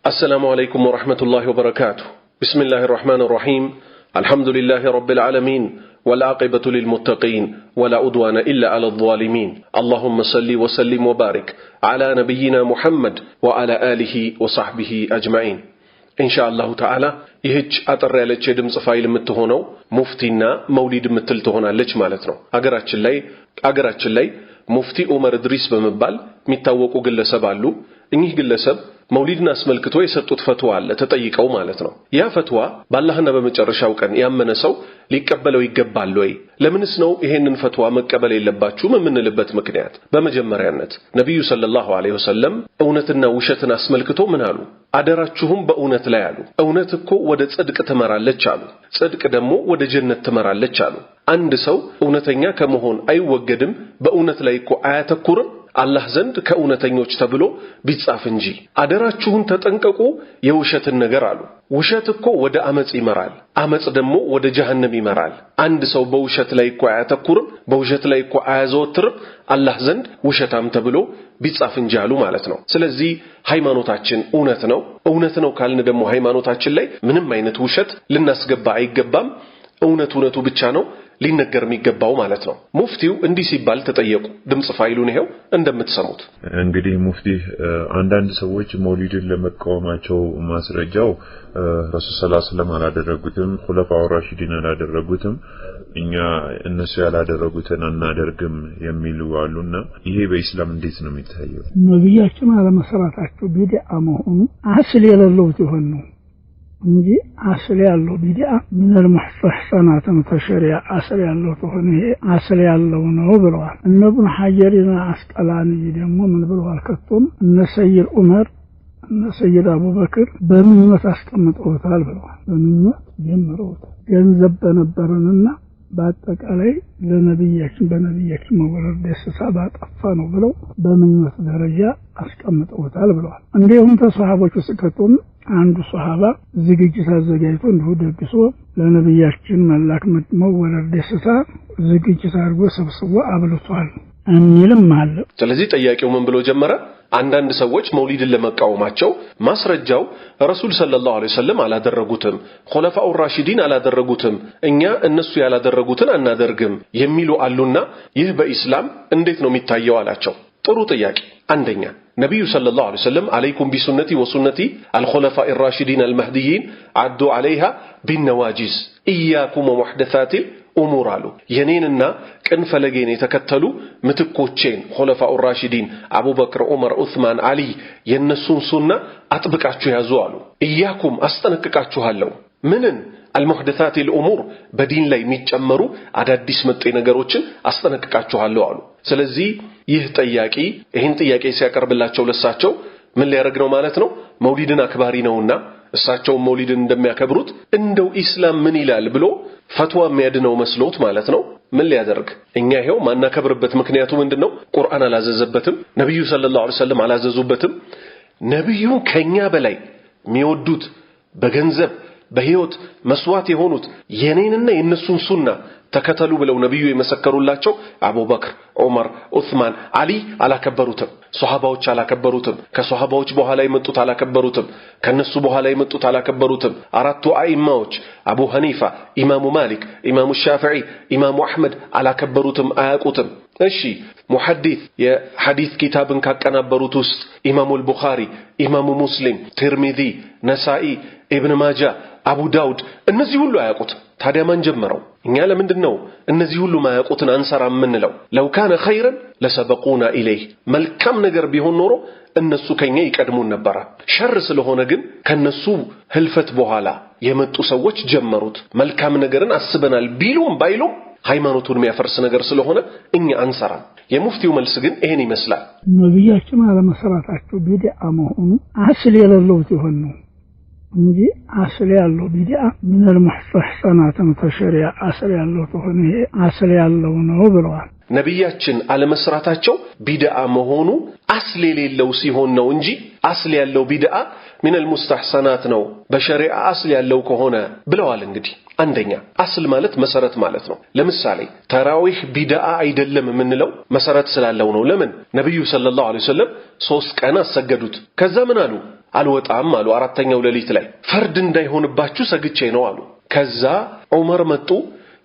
السلام عليكم ورحمة الله وبركاته. بسم الله الرحمن الرحيم. الحمد لله رب العالمين والعاقبة للمتقين ولا عدوان إلا على الظالمين. اللهم صل وسلم وبارك على نبينا محمد وعلى آله وصحبه أجمعين። إن شاء الله تعالى ይህች አጠር ያለች የድምፅ ፋይል የምትሆነው ሙፍቲና መውሊድ የምትል ትሆናለች ማለት ነው። አገራችን ላይ ሙፍቲ ዑመር እድሪስ በመባል የሚታወቁ ግለሰብ አሉ። እኚህ ግለሰብ መውሊድን አስመልክቶ የሰጡት ፈትዋ አለ፣ ተጠይቀው ማለት ነው። ያ ፈትዋ በአላህና በመጨረሻው ቀን ያመነ ሰው ሊቀበለው ይገባል ወይ? ለምንስ ነው ይሄንን ፈትዋ መቀበል የለባችሁም የምንልበት ምክንያት? በመጀመሪያነት ነቢዩ صلى الله عليه وسلم እውነትና ውሸትን አስመልክቶ ምን አሉ? አደራችሁም በእውነት ላይ አሉ። እውነት እኮ ወደ ጽድቅ ትመራለች አሉ። ጽድቅ ደግሞ ወደ ጀነት ትመራለች አሉ። አንድ ሰው እውነተኛ ከመሆን አይወገድም፣ በእውነት ላይ እኮ አያተኩርም አላህ ዘንድ ከእውነተኞች ተብሎ ቢጻፍ እንጂ። አደራችሁን ተጠንቀቁ የውሸትን ነገር አሉ። ውሸት እኮ ወደ አመጽ ይመራል፣ አመጽ ደግሞ ወደ ጀሀነም ይመራል። አንድ ሰው በውሸት ላይ እኮ አያተኩርም፣ በውሸት ላይ እኮ አያዘወትርም አላህ ዘንድ ውሸታም ተብሎ ቢጻፍ እንጂ አሉ ማለት ነው። ስለዚህ ሃይማኖታችን እውነት ነው። እውነት ነው ካልን ደግሞ ሃይማኖታችን ላይ ምንም አይነት ውሸት ልናስገባ አይገባም። እውነት እውነቱ ብቻ ነው ሊነገር የሚገባው ማለት ነው። ሙፍቲው እንዲህ ሲባል ተጠየቁ። ድምፅ ፋይሉን ይሄው እንደምትሰሙት። እንግዲህ ሙፍቲ፣ አንዳንድ ሰዎች መውሊድን ለመቃወማቸው ማስረጃው ረሱል صلى الله عليه وسلم አላደረጉትም፣ خلفاء الراشدين አላደረጉትም፣ እኛ እነሱ ያላደረጉትን አናደርግም የሚሉ አሉና ይሄ በኢስላም እንዴት ነው የሚታየው? ነቢያችን አለመሰራታቸው ቢድዓ መሆኑ أصل የሌለው ሲሆን ነው እንጂ أصل ያለው ቢድዓ من المستحسنات ተሸሪያ أصل ያለው ከሆነ ይሄ أصل ያለው ነው ብለዋል። እነ ኢብኑ ሐጀርን አስቀላኒ ደግሞ ምን ብለዋል? ከቶም እነ ሰይድ ዑመር፣ እነ ሰይድ አቡበክር በምኞት አስቀምጠውታል ብለዋል። በምኞት ጀምረውታል። ገንዘብ በነበረንና በአጠቃላይ ለነቢያችን በነቢያችን መወለድ ደስታ ባጠፋ ነው ብለው በምኞት ደረጃ አስቀምጠውታል ብለዋል። እንዲሁም ተሰሃቦች ውስጥ ከቶም አንዱ ሰሃባ ዝግጅት አዘጋጅቶ እንዲሁ ደግሶ ለነቢያችን መላክ መወለድ ደስታ ዝግጅት አድርጎ ሰብስቦ አብልቷል የሚልም አለ። ስለዚህ ጠያቂው ምን ብሎ ጀመረ? አንዳንድ ሰዎች መውሊድን ለመቃወማቸው ማስረጃው ረሱል صلى الله عليه وسلم አላደረጉትም፣ خلفاء الراشدين አላደረጉትም፣ እኛ እነሱ ያላደረጉትን አናደርግም የሚሉ አሉና ይህ በኢስላም እንዴት ነው የሚታየው አላቸው። ጥሩ ጥያቄ። አንደኛ ነቢዩ صلى الله عليه وسلم عليكم بسنتي وسنة الخلفاء الراشدين المهديين عضوا عليها بالنواجذ إياكم ومحدثات الأمور አሉ። የኔንና ቅን ፈለጌን የተከተሉ ምትኮቼን خلفاء الراشدين አቡበክር፣ ዑመር፣ ዑስማን፣ አሊ የነሱን ሱና አጥብቃችሁ ያዙ አሉ። إياكم አስጠነቅቃችኋለሁ። ምንን? المحدثات الأمور በዲን ላይ የሚጨመሩ አዳዲስ መጤ ነገሮችን አስጠነቅቃችኋለሁ አሉ። ስለዚህ ይህ ጠያቂ ይህን ጥያቄ ሲያቀርብላቸው ለሳቸው ምን ሊያደርግ ነው ማለት ነው? መውሊድን አክባሪ ነውና እሳቸውም መውሊድን እንደሚያከብሩት እንደው ኢስላም ምን ይላል ብሎ ፈትዋ የሚያድነው መስሎት ማለት ነው። ምን ሊያደርግ? እኛ ይሄው ማናከብርበት ምክንያቱ ምንድነው? ቁርአን አላዘዘበትም፣ ነብዩ صلى الله عليه وسلم አላዘዙበትም። ነብዩን ከኛ በላይ የሚወዱት፣ በገንዘብ በህይወት መስዋዕት የሆኑት፣ የኔንና የነሱን ሱና ተከተሉ ብለው ነብዩ የመሰከሩላቸው አቡበክር፣ ዑመር፣ ዑስማን፣ አሊ አላከበሩትም። ሶሃባዎች አላከበሩትም። ከሶሃባዎች በኋላ የመጡት አላከበሩትም። ከነሱ በኋላ የመጡት አላከበሩትም። አራቱ አኢማዎች አቡ ሐኒፋ፣ ኢማሙ ማሊክ፣ ኢማሙ ሻፊዒ፣ ኢማሙ አሕመድ አላከበሩትም፣ አያውቁትም። እሺ፣ ሙሐዲስ የሐዲስ ኪታብን ካቀናበሩት ውስጥ ኢማሙ አልቡኻሪ፣ ኢማሙ ሙስሊም፣ ትርሚዚ፣ ነሳኢ፣ ኢብን ማጃ፣ አቡ ዳውድ እነዚህ ሁሉ አያውቁትም። ታዲያ ማን ጀመረው? እኛ ለምንድን ነው እነዚህ ሁሉ ማያውቁትን አንሰራ የምንለው? لو كان خيرا لسبقونا إليه፣ መልካም ነገር ቢሆን ኖሮ እነሱ ከኛ ይቀድሙን ነበረ። ሸር ስለሆነ ግን ከነሱ ህልፈት በኋላ የመጡ ሰዎች ጀመሩት። መልካም ነገርን አስበናል ቢሉም ባይሉም ሃይማኖቱን የሚያፈርስ ነገር ስለሆነ እኛ አንሰራም። የሙፍቲው መልስ ግን ይሄን ይመስላል። ነቢያችን አለመሰራታቸው ቢድዓ መሆኑ أصل የሌለው ሲሆን ነው እንጂ أصل ያለው ቢድዓ من المستحسنات ተሸሪያ أصل ያለው ከሆነ ይሄ أصل ያለው ነው ብለዋል። ነቢያችን አለመስራታቸው ቢድዓ መሆኑ أصل የሌለው ሲሆን ነው እንጂ أصل ያለው ቢድዓ من المستحسنات ነው በሸሪዓ أصل ያለው ከሆነ ብለዋል። እንግዲህ አንደኛ أصل ማለት መሰረት ማለት ነው። ለምሳሌ ተራዊህ ቢድዓ አይደለም የምንለው መሰረት ስላለው ነው። ለምን? ነቢዩ صلى الله عليه وسلم 3 ቀን አሰገዱት። ከዛ ምን አሉ? አልወጣም አሉ። አራተኛው ሌሊት ላይ ፈርድ እንዳይሆንባችሁ ሰግቼ ነው አሉ። ከዛ ዑመር መጡ።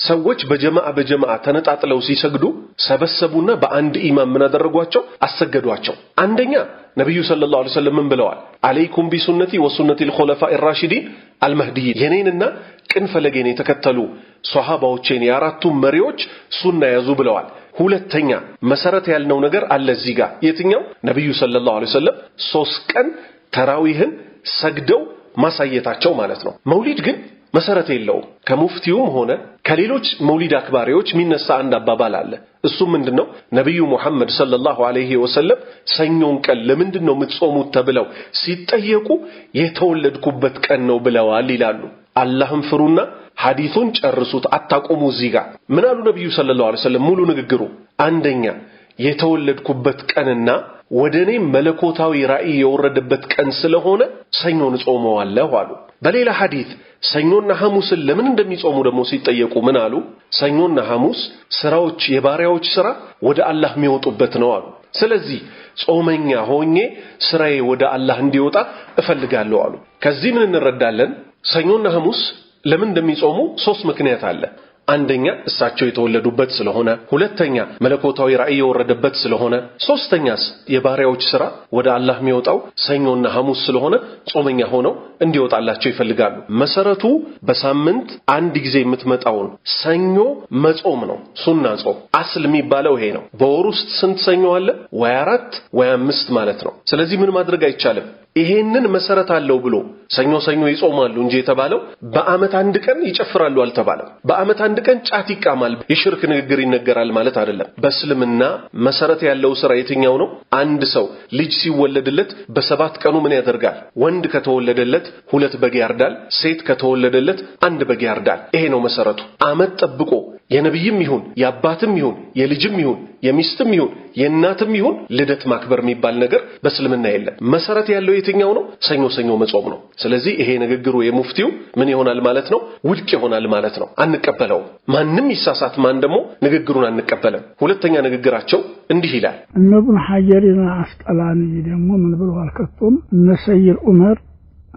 ሰዎች በጀማዓ በጀማዓ ተነጣጥለው ሲሰግዱ ሰበሰቡና በአንድ ኢማም ምን አደረጓቸው? አሰገዷቸው። አንደኛ ነብዩ صلى الله عليه وسلم ምን ብለዋል? عليكم بسنتي وسنة الخلفاء الراشدين المهديين፣ የኔንና ቅን ፈለጌን የተከተሉ ሷሃባዎቼን የአራቱ መሪዎች ሱና ያዙ ብለዋል። ሁለተኛ መሰረት ያልነው ነገር አለ እዚህ ጋር። የትኛው? ነብዩ صلى الله عليه وسلم 3 ቀን ተራዊህን ሰግደው ማሳየታቸው ማለት ነው። መውሊድ ግን መሰረት የለውም። ከሙፍቲውም ሆነ ከሌሎች መውሊድ አክባሪዎች የሚነሳ አንድ አባባል አለ። እሱ ምንድነው? ነብዩ ሙሐመድ صلى الله عليه وسلم ሰኞን ቀን ለምንድነው የምትጾሙት ተብለው ሲጠየቁ የተወለድኩበት ቀን ነው ብለዋል ይላሉ። አላህን ፍሩና ሐዲሱን ጨርሱት፣ አታቆሙ። እዚህ ጋር ምን አሉ ነብዩ صلى الله عليه وسلم? ሙሉ ንግግሩ አንደኛ የተወለድኩበት ቀንና ወደኔ መለኮታዊ ራእይ የወረደበት ቀን ስለሆነ ሰኞን ጾመዋለሁ አሉ። በሌላ ሐዲስ ሰኞና ሐሙስን ለምን እንደሚጾሙ ደግሞ ሲጠየቁ ምን አሉ? ሰኞና ሐሙስ ስራዎች የባሪያዎች ስራ ወደ አላህ የሚወጡበት ነው አሉ። ስለዚህ ጾመኛ ሆኜ ስራዬ ወደ አላህ እንዲወጣ እፈልጋለሁ አሉ። ከዚህ ምን እንረዳለን? ሰኞና ሐሙስ ለምን እንደሚጾሙ 3 ምክንያት አለ። አንደኛ እሳቸው የተወለዱበት ስለሆነ፣ ሁለተኛ መለኮታዊ ራእይ የወረደበት ስለሆነ፣ ሶስተኛስ የባሪያዎች ስራ ወደ አላህ የሚወጣው ሰኞና ሐሙስ ስለሆነ ጾመኛ ሆነው እንዲወጣላቸው ይፈልጋሉ። መሰረቱ በሳምንት አንድ ጊዜ የምትመጣውን ሰኞ መጾም ነው፣ ሱና ጾም። አስል የሚባለው ይሄ ነው። በወር ውስጥ ስንት ሰኞ አለ? ወይ 4 ወይ 5 ማለት ነው። ስለዚህ ምን ማድረግ አይቻልም። ይሄንን መሰረት አለው ብሎ ሰኞ ሰኞ ይጾማሉ እንጂ የተባለው በአመት አንድ ቀን ይጨፍራሉ አልተባለም። በአመት አንድ ቀን ጫት ይቃማል፣ የሽርክ ንግግር ይነገራል ማለት አይደለም። በእስልምና መሰረት ያለው ስራ የትኛው ነው? አንድ ሰው ልጅ ሲወለድለት በ7 ቀኑ ምን ያደርጋል? ወንድ ከተወለደለት 2 በግ ያርዳል፣ ሴት ከተወለደለት 1 በግ ያርዳል። ይሄ ነው መሰረቱ። አመት ጠብቆ የነብይም ይሁን የአባትም ይሁን የልጅም ይሁን የሚስትም ይሁን የእናትም ይሁን ልደት ማክበር የሚባል ነገር በእስልምና የለም። መሰረት ያለው የትኛው ነው? ሰኞ ሰኞ መጾም ነው። ስለዚህ ይሄ ንግግሩ የሙፍቲው ምን ይሆናል ማለት ነው? ውድቅ ይሆናል ማለት ነው። አንቀበለውም። ማንም ይሳሳት ማን ደግሞ ንግግሩን አንቀበልም። ሁለተኛ ንግግራቸው እንዲህ ይላል። እነ ኢብኑ ሐጀር አስቀላኒ ደግሞ ምን ብለዋል? ከቶም እነ ሰይድ ዑመር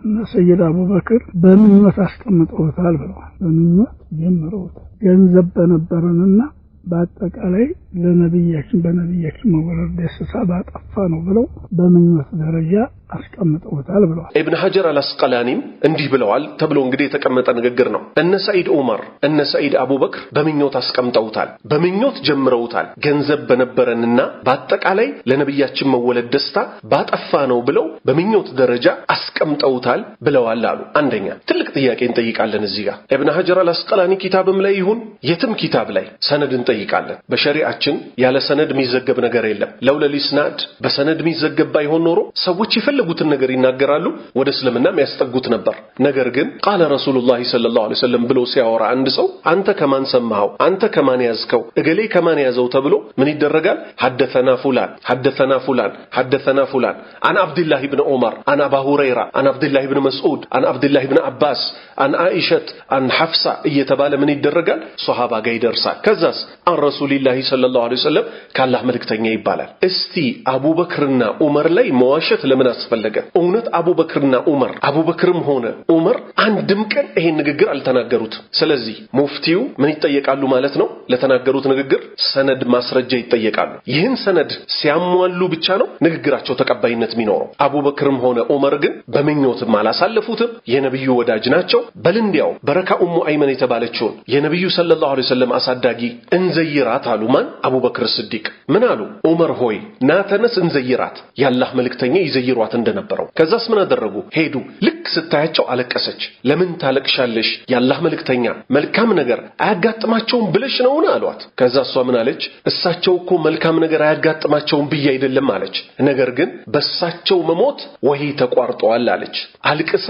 እነ ሰይድ አቡበክር በምኞት አስቀምጠውታል ብለዋል። በምኞት ጀምረውታል። ገንዘብ በነበረንና በአጠቃላይ ለነብያችን በነብያችን መወለድ ደስታ ባጠፋ ነው ብለው በምኞት ደረጃ አስቀምጠውታል ብለዋል። ኢብኑ ሐጀር አልአስቀላኒም እንዲህ ብለዋል ተብሎ እንግዲህ የተቀመጠ ንግግር ነው። እነ ሰዒድ ዑመር እነ ሰዒድ አቡበክር በምኞት አስቀምጠውታል፣ በምኞት ጀምረውታል። ገንዘብ በነበረንና በአጠቃላይ ለነብያችን መወለድ ደስታ ባጠፋ ነው ብለው በምኞት ደረጃ አስቀምጠውታል ብለዋል አሉ። አንደኛ ትልቅ ጥያቄ እንጠይቃለን እዚህ ጋር ኢብኑ ሐጀር አልአስቀላኒ ኪታብም ላይ ይሁን የትም ኪታብ ላይ ሰነድ እንጠይቃለን። በሸሪዓችን ያለ ሰነድ የሚዘገብ ነገር የለም። لولا الإسناد በሰነድ የሚዘገብ ባይሆን ኖሮ ሰዎች የፈለጉትን ነገር ይናገራሉ፣ ወደ እስልምናም ያስጠጉት ነበር። ነገር ግን قال رسول الله صلى الله عليه وسلم ብሎ ሲያወራ አንድ ሰው አንተ ከማን ሰማኸው፣ አንተ ከማን ያዝከው፣ እገሌ ከማን ያዘው ተብሎ ምን ይደረጋል? حدثنا فلان حدثنا فلان حدثنا فلان عن عبد الله بن عمر عن أبا هريرة عن عبد الله بن مسعود عن عبد الله بن عباس عن عائشة عن حفصة እየተባለ ምን ይደረጋል? ሶሃባ ጋር ይደርሳል። ከዛስ عن رسول الله صلى الله عليه وسلم ካላህ መልእክተኛ ይባላል። እስቲ አቡበክርና ዑመር ላይ መዋሸት ለምን አስፈለገ? እውነት አቡበክርና ዑመር አቡበክርም ሆነ ዑመር አንድም ቀን ይሄን ንግግር አልተናገሩትም። ስለዚህ ሙፍቲው ምን ይጠየቃሉ ማለት ነው? ለተናገሩት ንግግር ሰነድ ማስረጃ ይጠየቃሉ። ይህን ሰነድ ሲያሟሉ ብቻ ነው ንግግራቸው ተቀባይነት የሚኖረው። አቡበክርም ሆነ ዑመር ግን በምኞትም አላሳለፉትም። የነብዩ ወዳጅ ናቸው። በልንዲያው በረካ ኡሙ አይመን የተባለችውን የነብዩ صلى الله عليه وسلم አሳዳጊ እንዘይራት አሉ። ማን? አቡበክር ስዲቅ። ምን አሉ? ዑመር ሆይ ና ተነስ እንዘይራት፣ ያላህ መልእክተኛ ይዘይሯት እንደነበረው። ከዛስ ምን አደረጉ? ሄዱ። ልክ ስታያቸው አለቀሰች። ለምን ታለቅሻለሽ? ያላህ መልእክተኛ መልካም ነገር አያጋጥማቸውም ብለሽ ነውን አሏት። ከዛ እሷ ምን አለች? እሳቸው እኮ መልካም ነገር አያጋጥማቸውም ብዬ አይደለም አለች። ነገር ግን በእሳቸው መሞት ወሂ ተቋርጧል አለች። አልቅሳ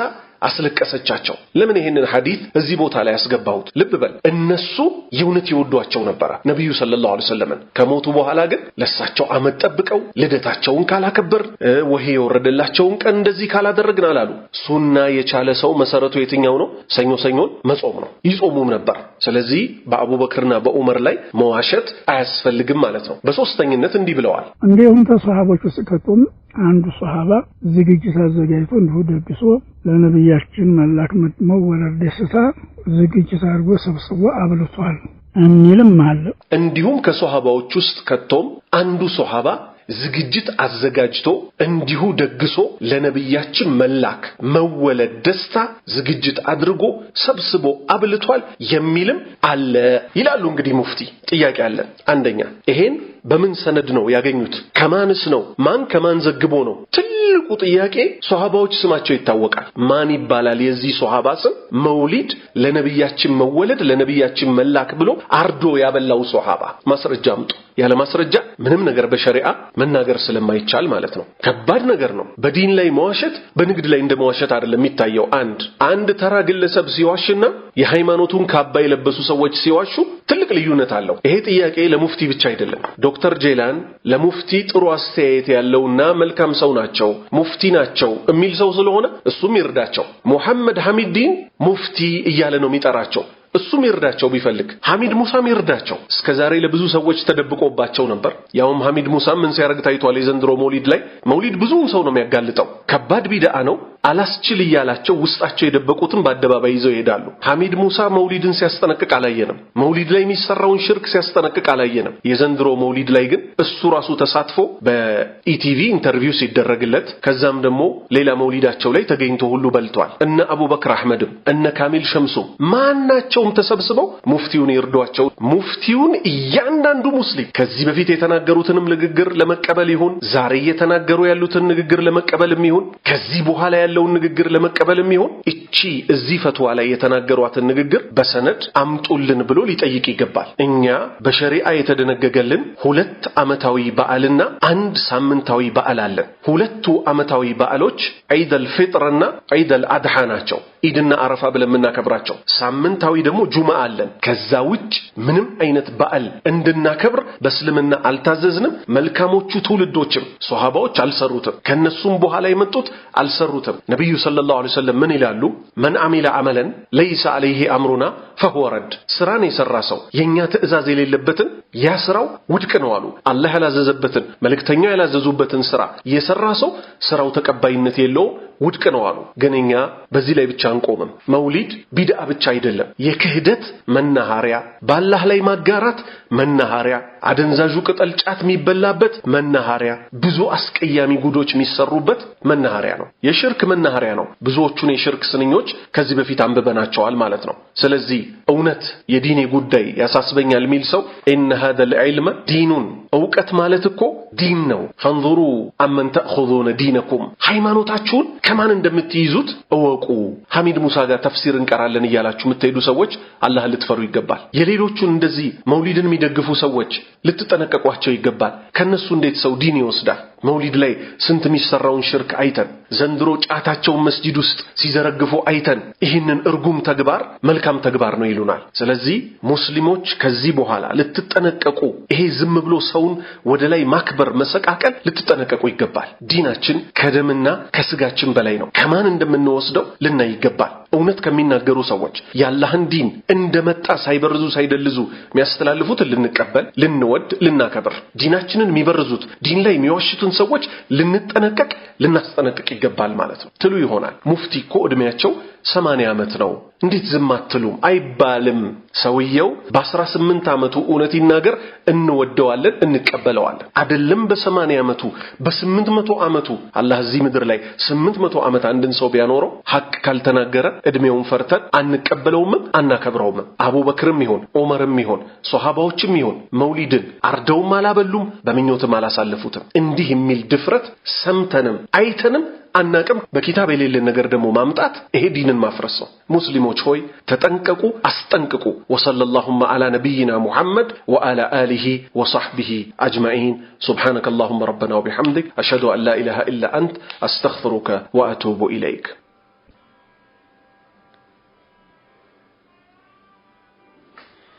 አስለቀሰቻቸው። ለምን ይሄንን ሐዲስ እዚህ ቦታ ላይ ያስገባሁት? ልብ በል እነሱ የእውነት ይወዷቸው ነበር ነብዩ ሰለላሁ ዐለይሂ ወሰለም። ከሞቱ በኋላ ግን ለሳቸው አመት ጠብቀው ልደታቸውን ካላከበር ወሂ የወረደላቸውን ቀን እንደዚህ ካላደረግን አላሉ። ሱና የቻለ ሰው መሰረቱ የትኛው ነው? ሰኞ ሰኞን መጾም ነው። ይጾሙም ነበር። ስለዚህ በአቡበክርና በዑመር ላይ መዋሸት አያስፈልግም ማለት ነው። በሶስተኝነት እንዲህ ብለዋል። እንዲሁም ተሰሃቦች ውስጥ ከቶም አንዱ ሷሃባ ዝግጅት አዘጋጅቶ እንዲሁ ደግሶ ለነብያችን መላክ መወለድ ደስታ ዝግጅት አድርጎ ሰብስቦ አብልቷል የሚልም አለ። እንዲሁም ከሷሃባዎች ውስጥ ከቶም አንዱ ሷሃባ ዝግጅት አዘጋጅቶ እንዲሁ ደግሶ ለነብያችን መላክ መወለድ ደስታ ዝግጅት አድርጎ ሰብስቦ አብልቷል የሚልም አለ ይላሉ። እንግዲህ ሙፍቲ ጥያቄ አለ። አንደኛ ይሄን በምን ሰነድ ነው ያገኙት? ከማንስ ነው? ማን ከማን ዘግቦ ነው? ትልቁ ጥያቄ ሷሃባዎች ስማቸው ይታወቃል። ማን ይባላል የዚህ ሷሃባ ስም? መውሊድ ለነብያችን መወለድ ለነብያችን መላክ ብሎ አርዶ ያበላው ሷሃባ ማስረጃ አምጡ። ያለ ማስረጃ ምንም ነገር በሸሪዓ መናገር ስለማይቻል ማለት ነው። ከባድ ነገር ነው። በዲን ላይ መዋሸት በንግድ ላይ እንደመዋሸት አይደለም የሚታየው። አንድ ተራ ግለሰብ ሲዋሽና የሃይማኖቱን ካባ የለበሱ ሰዎች ሲዋሹ ትልቅ ልዩነት አለው። ይሄ ጥያቄ ለሙፍቲ ብቻ አይደለም። ዶክተር ጄላን ለሙፍቲ ጥሩ አስተያየት ያለውና መልካም ሰው ናቸው፣ ሙፍቲ ናቸው የሚል ሰው ስለሆነ እሱም ይርዳቸው። ሙሐመድ ሐሚዲን ሙፍቲ እያለ ነው የሚጠራቸው። እሱም ይርዳቸው ቢፈልግ፣ ሐሚድ ሙሳም ይርዳቸው። እስከዛሬ ለብዙ ሰዎች ተደብቆባቸው ነበር። ያውም ሐሚድ ሙሳም ምን ሲያደርግ ታይቷል? የዘንድሮ መውሊድ ላይ መውሊድ ብዙውን ሰው ነው የሚያጋልጠው። ከባድ ቢድዓ ነው። አላስችል እያላቸው ውስጣቸው የደበቁትን በአደባባይ ይዘው ይሄዳሉ። ሐሚድ ሙሳ መውሊድን ሲያስጠነቅቅ አላየንም። መውሊድ ላይ የሚሰራውን ሽርክ ሲያስጠነቅቅ አላየንም። የዘንድሮ መውሊድ ላይ ግን እሱ ራሱ ተሳትፎ በኢቲቪ interview ሲደረግለት ከዛም ደግሞ ሌላ መውሊዳቸው ላይ ተገኝቶ ሁሉ በልቷል። እነ አቡበክር አህመድም እነ ካሚል ሸምሱም ማናቸውም ተሰብስበው ሙፍቲውን ይርዷቸው። ሙፍቲውን እያንዳንዱ ሙስሊም ከዚህ በፊት የተናገሩትንም ንግግር ለመቀበል ይሁን ዛሬ እየተናገሩ ያሉትን ንግግር ለመቀበልም ይሁን ከዚህ በኋላ ያለውን ንግግር ለመቀበልም ይሁን እቺ እዚህ ፈትዋ ላይ የተናገሯትን ንግግር በሰነድ አምጡልን ብሎ ሊጠይቅ ይገባል። እኛ በሸሪዓ የተደነገገልን 2 ዓመታዊ በዓልና 1 ሳምንታዊ በዓል አለን። 2ቱ ዓመታዊ በዓሎች ዒድ አልፊጥርና ዒድ አልአድሃ ናቸው። ኢድና አረፋ ብለን የምናከብራቸው። ሳምንታዊ ደግሞ ጁምዓ አለን። ከዛ ውጭ ምንም አይነት በዓል እንድናከብር በእስልምና አልታዘዝንም። መልካሞቹ ትውልዶችም ሷሃባዎች አልሰሩትም። ከነሱም በኋላ የመጡት አልሰሩትም። ነብዩ ሰለላሁ ዐለይሂ ወሰለም ምን ይላሉ? መን አሚለ አመለን ለይሰ ዐለይሂ አምሩና ፈሁወ ረድ። ስራን የሰራ ሰው የኛ ትዕዛዝ የሌለበትን ያ ስራው ውድቅ ነው አሉ። አላህ ያላዘዘበትን መልእክተኛው ያላዘዙበትን ስራ የሰራ ሰው ስራው ተቀባይነት የለውም፣ ውድቅ ነው አሉ። ግን እኛ በዚህ ላይ ብቻ አንቆምም። መውሊድ ቢድዓ ብቻ አይደለም፣ የክህደት መናኸሪያ፣ በአላህ ላይ ማጋራት መናኸሪያ፣ አደንዛዡ ቅጠል ጫት የሚበላበት መናኸሪያ፣ ብዙ አስቀያሚ ጉዶች የሚሰሩበት መናኸሪያ ነው። የሽርክ መናኸሪያ ነው። ብዙዎቹን የሽርክ ስንኞች ከዚህ በፊት አንብበናቸዋል ማለት ነው። ስለዚህ እውነት የዲኔ ጉዳይ ያሳስበኛል የሚል ሰው إن هذا العلم دين፣ እውቀት ማለት እኮ ዲን ነው። فانظروا عمن تأخذون دينكم፣ ሃይማኖታችሁን ከማን እንደምትይዙት እወቁ። ሐሚድ ሙሳ ጋር ተፍሲር እንቀራለን እያላችሁ የምትሄዱ ሰዎች አላህን ልትፈሩ ይገባል። የሌሎቹን እንደዚህ መውሊድን የሚደግፉ ሰዎች ልትጠነቀቋቸው ይገባል። ከነሱ እንዴት ሰው ዲን ይወስዳል? መውሊድ ላይ ስንት የሚሰራውን ሽርክ አይተን፣ ዘንድሮ ጫታቸውን መስጂድ ውስጥ ሲዘረግፉ አይተን ይህንን እርጉም ተግባር መልካም ተግባር ነው ይሉናል። ስለዚህ ሙስሊሞች ከዚህ በኋላ ልትጠነቀቁ፣ ይሄ ዝም ብሎ ሰውን ወደ ላይ ማክበር መሰቃቀል ልትጠነቀቁ ይገባል። ዲናችን ከደምና ከስጋችን በላይ ነው። ከማን እንደምንወስደው ልናይ ይገባል። እውነት ከሚናገሩ ሰዎች ያላህን ዲን እንደመጣ ሳይበርዙ ሳይደልዙ የሚያስተላልፉትን ልንቀበል፣ ልንወድ፣ ልናከብር፣ ዲናችንን የሚበርዙት ዲን ላይ የሚዋሽቱን ሰዎች ልንጠነቀቅ፣ ልናስጠነቅቅ ይገባል ማለት ነው። ትሉ ይሆናል ሙፍቲ እኮ እድሜያቸው 80 ዓመት ነው እንዴት ዝም አትሉም አይባልም። ሰውየው በ18 ዓመቱ እውነት ይናገር እንወደዋለን፣ እንቀበለዋለን። አይደለም በ80 ዓመቱ በ800 ዓመቱ አላህ እዚህ ምድር ላይ 800 ዓመት አንድን ሰው ቢያኖረው ሐቅ ካልተናገረ እድሜውን ፈርተን አንቀበለውም፣ አናከብረውም። አቡበክርም ይሁን ዑመርም ይሁን ሷሃባዎችም ይሁን መውሊድን አርደውም አላበሉም፣ በምኞትም አላሳለፉትም። እንዲህ የሚል ድፍረት ሰምተንም አይተንም አናቅም። በኪታብ የሌለን ነገር ደግሞ ማምጣት ይሄ ዲንን ማፍረስ ነው። ሙስሊሞች ሆይ ተጠንቀቁ፣ አስጠንቅቁ። وصلى اللهم على نبينا محمد وعلى آله وصحبه أجمعين። سبحانك اللهم ربنا وبحمدك أشهد أن لا إله إلا أنت أستغفرك وأتوب إليك።